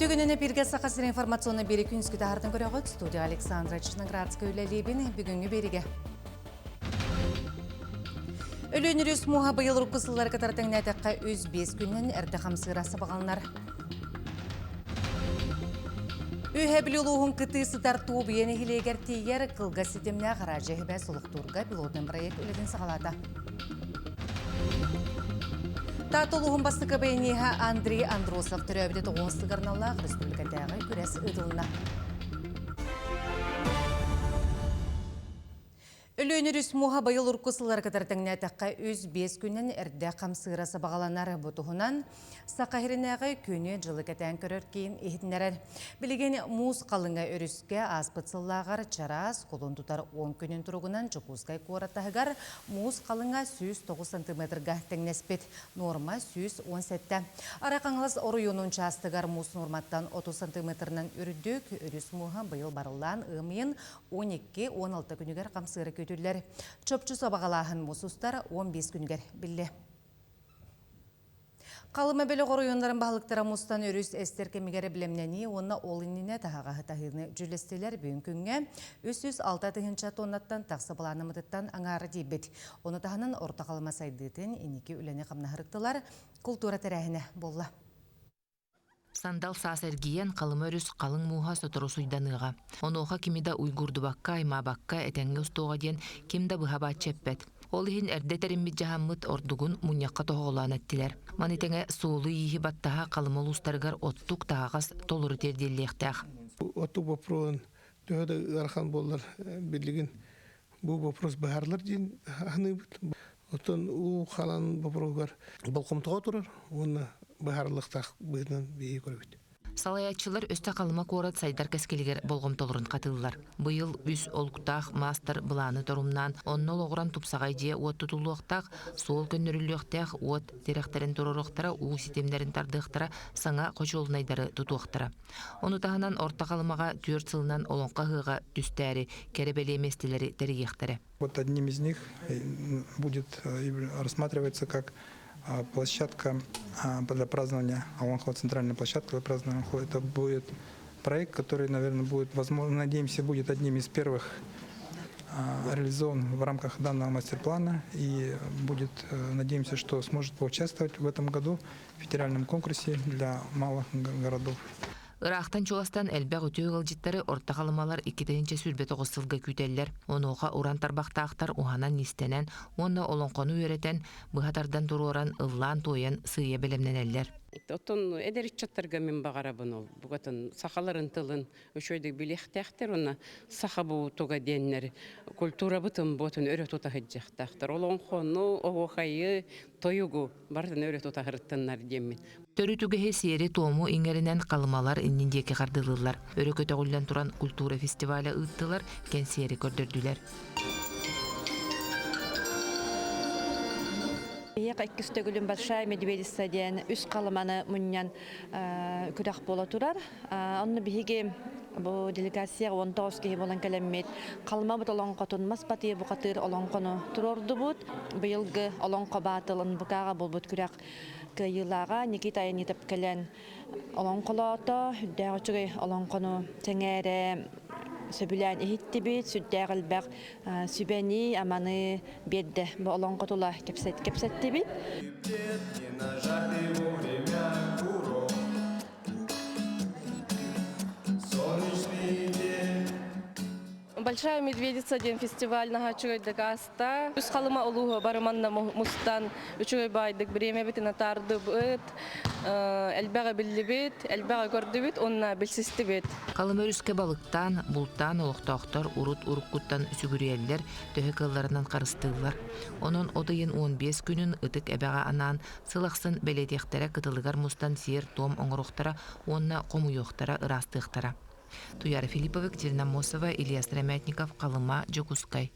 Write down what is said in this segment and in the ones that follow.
Үтүгүнэн эпиргэ Саха сирин информационный биэри күнүскү таһартан көрөҕүт. Студия Александра Черноградская үлэлиибин. Бүгүҥҥү биэригэ. Өлүөн үрүс муоһа быйыл урукку сыллары кытары тэҥнээтэххэ 105 күнүнэн эрдэ хамсыыра сабаҕаланар. Үөһээ Бүлүү улууһун кытыы сытар Туобуйа нэһилиэгэр тиийэр кылгас ситимнээх Раджа Эһэбэ солохтуурга пилотный проект үлэтин саҕалаата. Таатта улууһун бастакы баяниһа Андрей Андросов төрөөбүтэ тоҕуһус сыгарналаах республикатааҕы күрэс ыытылынна. Өлүөн өрүс муоһа быйыл урукку сыллары кытары тэҥнээтэххэ 3-5 күнүнэн эрдэ хамсыыра сабаҕаланар. Бу туһунан Саха сиринээҕи күнү-дьылы кэтээн көрөр киин иһитиннэрэр. Билигин муус халыҥа өрүскэ ааспыт сыллааҕар чараас, кулун тутар 10 күнүн туругунан Дьокуускай куорат таһыгар муус халыҥа 109 сантиметрга тэҥнэспит. Нуорма 117. Арай Хаҥалас оройуонун учаастагар муус нуорматтан 30 сантиметрынан үрдүк, өрүс мууһа быйыл барыллаан ыам ыйын 12-16 күнүгэр хамсыыра күүтүллэр. Чопчу сабаҕалааһын муус устар 15 күнүгэр биллэ. Халыма бөлөх оройуоннарын баһылыктара мустан өрүс эстэр кэмигэр бэлэмнэнии уонна ол иннинэ таһаҕаһы таһыыны дьүүллэстилэр. Бүгүн күҥҥэ 306 тыһыынча тоннаттан тахса былаанаммытыттан аҥаара тиийбит. Ону таһынан Орто Халыма сайдыытын инники үлэни хамнаһырыктылар, култуура тэрээһинэ буолла. Сандал саас эргийэн, Халыма өрүс халыҥ мууһа сотору суйданыаҕа. Онуоха кими да уйгуурдубакка, аймаабакка, этэҥҥэ устуоҕа диэн ким да быһа бааччы эппэт. Ол иһин эрдэ тэриммит дьаһаммыт ордугун мунньахха тоһоҕолоон эттилэр. Маны тэҥэ суолу-ииһи баттаһа Халыма улуустарыгар оттук таһаҕас толору тиэрдиллиэхтээх. Оттук боппуруоһун төһө да ыарахан буоллар, билигин бу вопрос быһаарылар диэн аныыбыт. Оттон уу халан боппуруоһугар болҕомтоҕо турар уонна быһаарыллыахтаах быһыытынан биһиги көрөбүт. Салайааччылар өстө Халыма куорат сайдар кэскилигэр болҕомтолорун хатыыллар. Быйыл үс олуктаах маастар-былааны торумнаан, онно олоҕуран тупсаҕай дьиэ уот тутуллуохтаах, суол көннөрүллүөхтээх, уот тирэхтэрин туруоруохтара, уу ситимнэрин тардыахтара, саҥа хочуолунайдары тутуохтара. Ону таһынан Орто Халымаҕа түөрт сылынан Олоҥхо ыһыаҕа түстээри кэрэ бэлиэ миэстэлэри тэрийиэхтэрэ. Вот одним из них будет рассматриваться как площадка для празднования Олонхо, центральная площадка для празднования Олонхо. Это будет проект, который, наверное, будет, возможно, надеемся, будет одним из первых реализован в рамках данного мастер-плана и будет, надеемся, что сможет поучаствовать в этом году в федеральном конкурсе для малых городов. Ыраахтан чугастан элбэх үтүө ыалдьыттары Орто Халымалар 2029 сылга күүтэллэр. Онуоха уран тарбахтаахтар уһанан-иистэнэн уонна олоҥхону үөрэтэн, быһа тардан туруоран, ыллаан-туойан сыыйа бэлэмнэнэллэр. Оттон эдэр ыччаттарга мин баҕарабын ол букатын сахаларын тылын үчүгэйдик билиэхтээхтэр уонна саха буутуга диэннэр культурабытын буотун өрө тута сылдьыахтаахтар. Олоҥхону, оһуохайы, тойугу барытын өрө тута сырыттыннар диэммин. Төрүт үгэһи сиэри-туому иҥэринэн халымалар иннин диэки хардыылыыллар. Өрө көтөҕүллэн туран культура фестиваля ыыттылар, кэнсиэри көрдөрдүлэр. Биһиэхэ иккис төгүлүн Большая Медведица диэн үс халыманы мунньан күрэх буола турар. Онно биһиги бу делегацияҕа 19 киһи буолан кэлэммит Халымабыт олоҥхотун мас батыйа бухатыыр олоҥхону туруордубут. Быйылгы олоҥхо баатылын букааҕа буолбут күрэх кыайыылааҕа Никита Аянитов кэлэн олоҥхолоото. Үрдээх үчүгэй олоҥхону сэҥээрэ сөбүлээн иһиттибит. Сүрдээх элбэх сүбэни, аманы биэрдэ. Бу олоҥхо тула кэпсэттибит. Большая медведица диэн фестиваль наһаа үчүгэйдик ааста. Үс Халыма улууһа бары манна мустан үчүгэй баайдык бириэмэбитин атаардыбыт, элбэҕи биллибит, элбэҕи көрдүбүт уонна билсистибит. Халыма өрүскэ балыктаан, бултаан олохтоохтор урут уруккуттан сүгүрүйэллэр, төһө кыалларынан харыстыыллар. Онон от ыйын 15 күнүн Ытык Эбэҕэ анаан сыл ахсын бэлиэтиэхтэрэ кытылыгар мустан сиэр-туом оҥоруохтара уонна хомуйуохтара, ыраастыахтара. Туяра Филиппова, Екатерина Мосова, Илья Сыромятников, Халыма, Дьокуускай.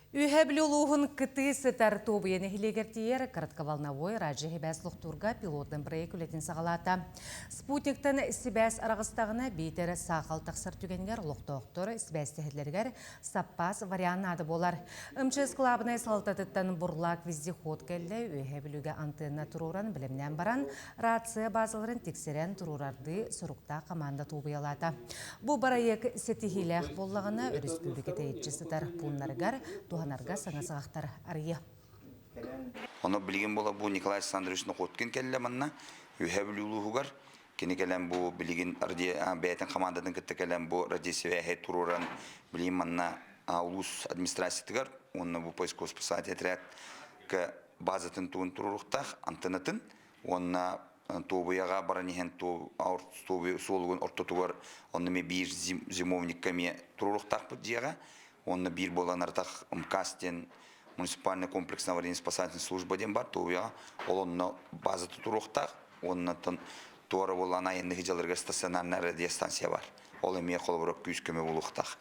Үөһээ Бүлүү улууһун кытыы сытар Туобуйа нэһилиэгэр тиийэр коротковолновой радио сибээс лохтуурга пилотный проект үлэтин саҕалаата. Спутниктан сибээс араҕыстаҕына биитэр саахал тахсар түгэнигэр олохтоохтор сибээстэһэллэригэр саппаас вариант наада буолар. МЧС кылаабынай салалтатыттан бурлаак вездеход кэллэ Үөһээ Бүлүүгэ антенна туруоран бэлэмнээн баран рация базаларын тиксэрэн туруорардыы соруктаах команда туобуйалаата. Бу бырайыак ситиһиилээх буоллаҕына, өрөспүүбүлүкэ тэйиччи сытар пууннарыгар туһанарга саҥа саҕахтар арыйа. Ону билигин буола бу Николай Александрович Находкин кэллэ манна Үөһээ Бүлүү улууһугар. Кини кэлэн бу билигин бэйэтин хамаандатын кытта кэлэн бу радиосибээһи туруоран билигин манна улуус администрациятыгар уонна бу поисковый спасатель отрядка базатын тугун туруоруохтаах антеннатын уонна Туобуйаҕа баран иһэн суолугун ортотугар онно эмиэ биир зимовникка эмиэ туруоруохтаахпыт дьиэҕэ уонна биир буолан артах МКАС диэн муниципальный комплекс аварийно спасательной служба диэн бар Туобуйаҕа ол онно базата туруохтаах уонна туора буолан айанныһы дьаларыгар стационарная радиостанция бар ол эмиэ холобура күүс көмө буолуохтаах.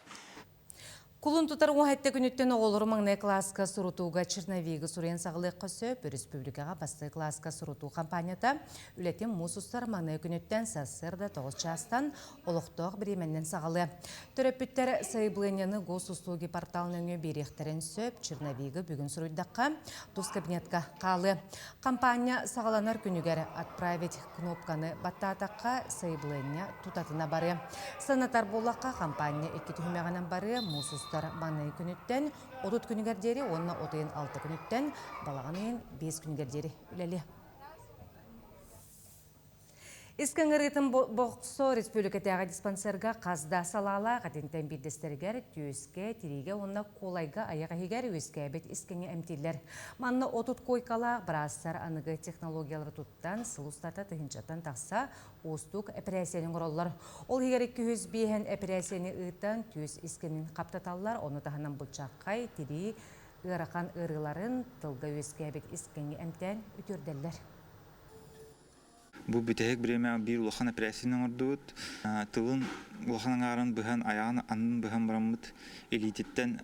Кулун тутар уһатта күнүттэн оҕолору маҥнай кылааска сурутууга черновигы суруйан саҕалыахха сөп. Өрөспүүбүлүкэҕэ бастакы кылааска сурутуу хампаанньата үлэтин муус устар маҥнай күнүттэн сарсыарда 9 чаастан олохтоох бириэмэннэн саҕалыа. Төрөппүттэр сайабылыанньаны госуслуги портал нөҥүө биэриэхтэрин сөп. Черновигы бүгүн суруйдахха тус кабинетка хаалыа. Хампаанньа саҕаланар күнүгэр «Отправить» кнопканы баттаатахха, сайабылыанньа тутатына барыа. Санатар буоллахха, хампаанньа икки түһүмэҕинэн барыа, муус устар маҥнайгы күнүттэн 30 күнүгэр диэри уонна от ыйын 6 күнүттэн балаҕан ыйын 5 күнүгэр диэри үлэлиэ. Искэҥ ыарыытын бохсо республикатааҕы диспансерга хас да салаалаах итинтэн биирдэстэригэр түөскэ, тириигэ уонна куолайга айах иһигэр үөскээбит искэҥи эмтииллэр. Манна 30 куойкалаах быраастар аныгы технологиялары туттан сыл устата тыһыынчаттан тахса уустук эпэрээссийэни оҥороллор. Ол иһигэр 205 эпэрээссийэни ыытан түөс искэнин хаптаталлар, ону таһынан былчаххай, тирии ыарахан ыарыыларын тылга үөскээбит искэҥи эмтээн үтүөрдэллэр. Бу бүтэһик бириэмэҕэ биир улахан эпэрээссийэни оҥордубут. Тылын улахан аҥаарын быһан, айаҕын аннын быһан бараммыт илиититтэн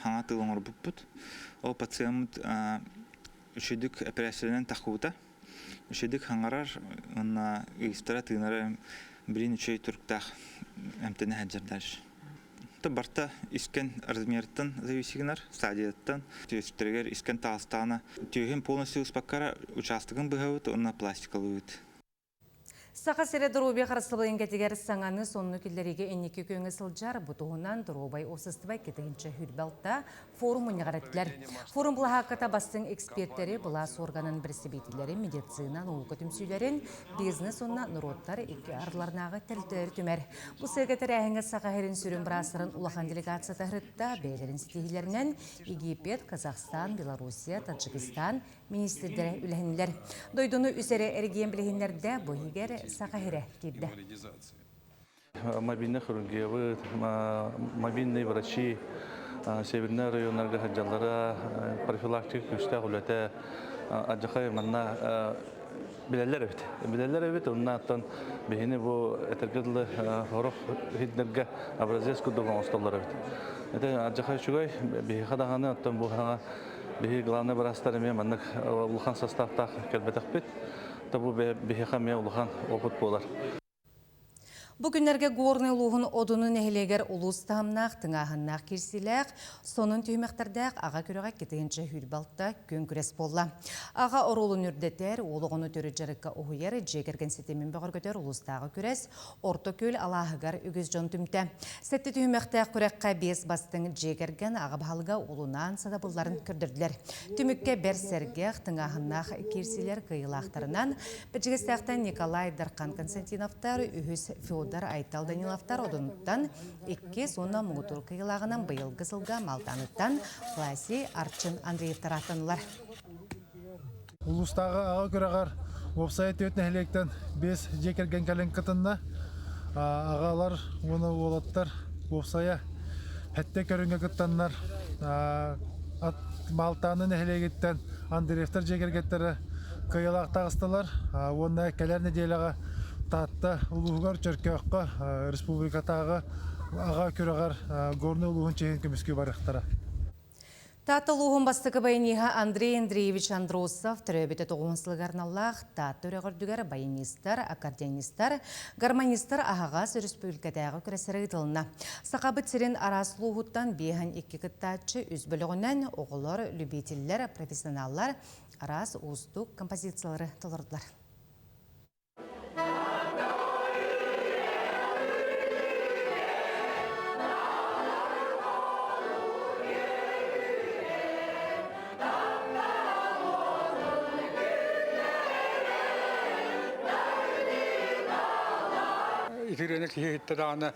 хаҥа тыл оҥорбуппут. Ол пациеммыт үчүгдүк эпэрээссийэлэнэн таххыбыта. Үчүгдүк хаҥарар уонна ыыстара тыынара билин үчүгэй туруктаах эмтэнэ сылдьар дальше. Барта искэн размертан зависит гынар, стадияттан. Түөстэригэр искэн таастаана түөһүн полностью ыспаккара учаастагын быһабыт уонна пластикалыыбыт. Саха сирэ доруобуйа харыстабылын кэтигэр саҥаны сонну киллэриигэ инники күөҥҥэ сылдьар. Бу туһунан доруобай уопсастыба 226 форум мунньаҕар эттилэр. Форум былаһаакката бастыҥ экспертэри, былаас органын бэрэстэбиитэллэрин, медицина, наука түмсүүлэрин, бизнес уонна норуоттар икки ардыларынааҕы тэрилтэлэри түмэр. Бу сыака тэрээһиҥҥэ Саха сирин сүрүн быраастарын улахан делегацията ыһырытта, бэйэлэрин ситиһиилэринэн Египет, Казахстан, Белоруссия, Таджикистан министрдэрэ үлэһиннилэр. Дойдуну үс эрэ эрэгийиэн билиһиннэрдэ, бу иһигэр Саха сирэ киирдэ. Мобильный хирургиябыт, мобильные врачи северный районнарга сылдьаллара профилактика күүстээх үлэтэ алдьархай манна билэллэр эбит. Билэллэр эбит, оннуттан биһини бу этэргэ дылы сорох иһитнэргэ образец курдук оҥостоллор эбит. Это алдьархай үчүгэй, биһиэхэ даҕаны оттон бу саҥа биһи главный быраастар эмиэ маннык улахан составтаах кэлбэтэхпит. Бу биһиэхэ эмиэ улахан опыт буолар. Бу күннэргэ Горнай улууһун Одуну нэһилиэгэр улуус таһымнаах, тыҥааһыннаах кирсиилээх, сонун түһүмэхтэрдээх аҕа күрэҕэ 226 күн күрэс буолла. Аҕа оруолун үрдэтэр, уол оҕону төрүт дьарыкка уһуйар, дьиэ кэргэн ситимин бөҕөргөтөр улуустааҕы күрэс Орто Күөл алааһыгар үгүс дьон түмтэ. Сэттэ түһүмэхтээх күрэххэ биэс бастыҥ дьиэ кэргэн аҕа баһылыга улунаан сатабылларын көрдөрдүлэр. Түмүккэ бэрт сэргэх, тыҥааһыннаах киирсиилэр кыайыылаахтарынан Бэрдьигэстээхтэн Николай Дархан Константиновтар, үһүс Федор Айтал Даниловтар Одунуттан иккис уонна муҥутуур кыйылааҕынан быйылгы сылга Малтаныттан Власий Арчын Андреевтар ааттанылар. Улуустааҕы аҕа күрэҕэр уопсайа түөрт нэһилиэктэн биэс дьиэ кэргэн кэлэн кытынна. Аҕалар уонна уолаттар уопсайа сэттэ көрүҥҥэ кыттаннар Малтааны нэһилиэгиттэн Андреевтар дьиэ кэргэттэрэ кыайыылаах таҕыстылар уонна кэлэр нэдиэлэҕэ Таатта улууһугар Чөркөөххө республикатааҕы аҕа күрэҕэр Горнай улууһун чиэһин көмүскүү барыахтара. Таатта улууһун бастакы баяниһа Андрей Андреевич Андросов төрөөбүтэ тоҕуһун сылыгар аналлаах Таатта үрэҕэр баянистар, аккордеонистар, гармонистар аһаҕас өрөспүүбүлүкэтээҕи күрэстэрэ ыытылынна. Сахабыт сирин араас улууһуттан биэһэн икки кыттааччы үс бөлөҕүнэн оҕолор, любителлэр, профессионаллар араас уустук композициялары толордулар. Итирэни киһи иһиттэ даҕаны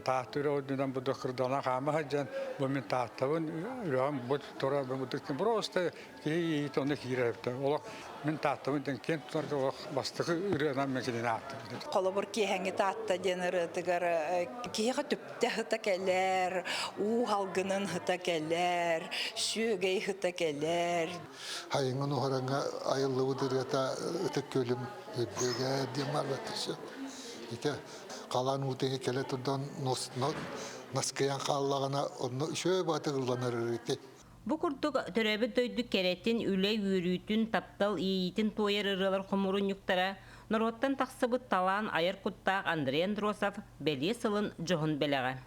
таахтыыра ордунан бу кырдалан хаама сылдьан бу мин тааттабын үрэҕим бу тура бу просто киһи иһит онно киирэр эбит олох Мин Тааттабын диэн киэн тутарга олох бастакы ырыанан мен кинини ааттыыбын. Холобур киэһэҥҥи Таатта диэн ырыатыгар киһиэхэ түптэ сыта кэлэр, уу халгынын сыта кэлэр, сүөгэй сыта кэлэр. Хайыҥын уһараҥҥа айыллыбыт ырыата ытык күөлүм үрдүгэ диэн барбат түсө. Ити халаан уутуҥа кэлэ турдан наскыйан хааллаҕына онно үчүгэй баатык ылланар ырыты. Бу курдук төрөөбүт дойду кэрэтин, үлэ үөрүүтүн, таптал иэйиитин туойар ырыалар хомуурунньуктара норуоттан тахсыбыт талаан айар куттаах Андрей Андросов бэлиэ сылын дьоһун бэлэҕэ.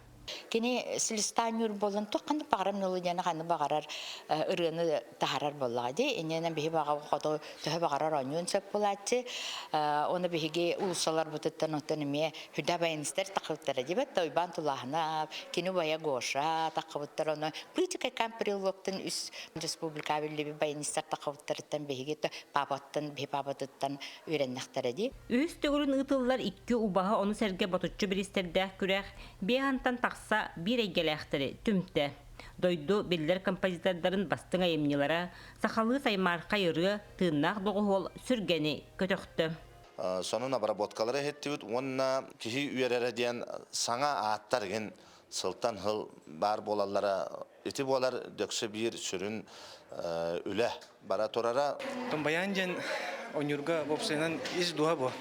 Кини Селестанюр буолан туох ханнык баҕарар мелодияны ханнык баҕарар ырыаны таһаарар буоллаҕа дии. Иннинэн биһи баҕа хоту төһө баҕарар оонньуон сөп буолааччы. Оны биһиги уулуссаларбытыттан оттон эмиэ Хүдэ баянистар тахыбыттара дибет Тойбан Тулаһынап, кини убайа Гоша тахыбыттар ону Пытика Камприлоктан үс республика биллибит баянистар тахыбыттарыттан биһиги папаттан биһи папатыттан үөрэннэхтэрэ дии. Үһүс төгүлүн ыытыллар икки убаһа ону сэргэ ботуччу бириистэрдээх күрэх биэһантан тахса биир эйгэлээхтэри түмтэ. Дойду биллэр композитордарын бастыҥ айымньылара сахалыы саймаархай ырыа, тыыннаах доҕуһуол сүргэни көтөхтө. Сонун обработкалары иһиттибит уонна киһи үөрэрэ диэн саҥа ааттар игин сылтан сыл баар буолаллара ити буолар дөксө биир сүрүн үлэ бара турара. Баян диэн ойуурга уопсайынан ис дууһа бу.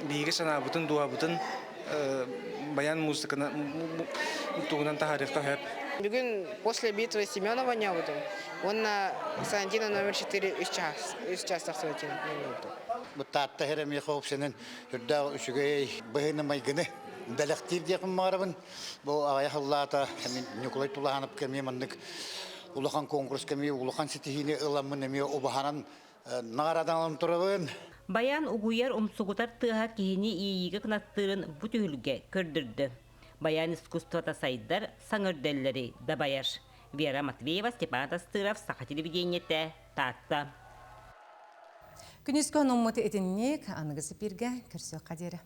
Биһиги санаабытын, дууһабытын баян музыканы тугунан таһаарыахха сөп. Бүгүн после битвы Семенова ньабытым уонна Сантина номер 4 үс час үс час тахсыбытын Бу Таатта сирэ миэхэ уопсайынан үрдээх үчүгэй быһыыны-майгыны бэлэхтиир диэхпин баҕарабын. Бу аҕыйах сыллаата Ньукулай Тулаһанов эмиэ маннык улахан конкурска эмиэ улахан ситиһиини ыламмын эмиэ убаһанан наҕараадаланан турабын. Баян угуйар умсугутар тыаһа киһини иэйиигэ кынаттыырын бу түһүлгэ көрдөрдө. Баян искусствота сайдар, саҥа үрдэллэри дабайар. Вера Матвеева, Степан Тастыров, Саха телевидениетэ, Таатта. Күнүскү онуммут итинник аныгы сипиргэ көрсүөххэ диэри.